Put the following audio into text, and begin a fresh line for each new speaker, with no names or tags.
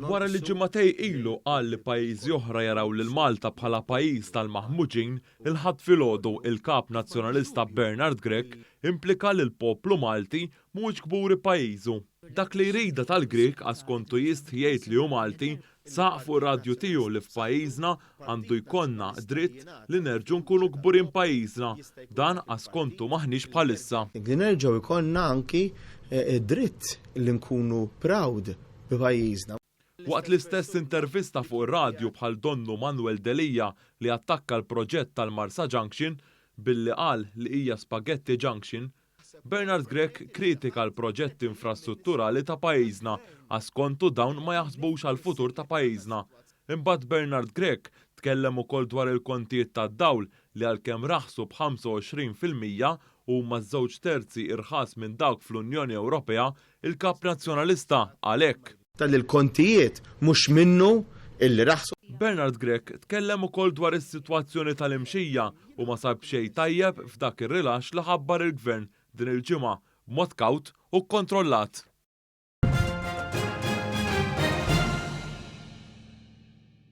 Wara li ġimagħtejn ilu qal li pajjiżi oħra jaraw lil Malta bħala pajjiż tal-maħmuġin, il-Ħadd filgħodu il-Kap Nazzjonalista Bernard Grech implika li l-poplu Malti mhuwiex kburi b'pajjiżu. Dak li jridha tal-Grieg għax skontu jistħi jgħid li hu Malti, saħaq fuq ir-radju tiegħu li f'pajjiżna għandu jkollna dritt li nerġgħu nkunu kburin b'pajjiżna. Dan għax skontu m'aħniex bħalissa.
Li nerġgħu jkollna anki dritt li nkunu proud b'pajjiżna.
Waqt l-istess intervista fuq ir-radju bħal donnu Manuel Delia li attakka l-proġett tal-Marsa Junction billi qal li hija Spaghetti Junction, Bernard Grech kritika l-proġetti infrastrutturali ta' pajjiżna għax skontu dawn ma jaħsbux għall-futur ta' pajjiżna. Imbagħad Bernard Grech tkellem ukoll dwar il-kontijiet tad-dawl li għalkemm raħsu b'25% huma żewġ terzi irħas minn dawk fl-Unjoni Ewropea, il-Kap Nazzjonalista qal hekk.
Talli l-kontijiet mhux minnu illi raħsu.
Bernard Grech tkellem ukoll dwar is-sitwazzjoni tal-imxija u ma sab xejn tajjeb f'dak ir-rilaxx li ħabbar il-Gvern din il-ġimgħa b'mod kawt u kkontrollat.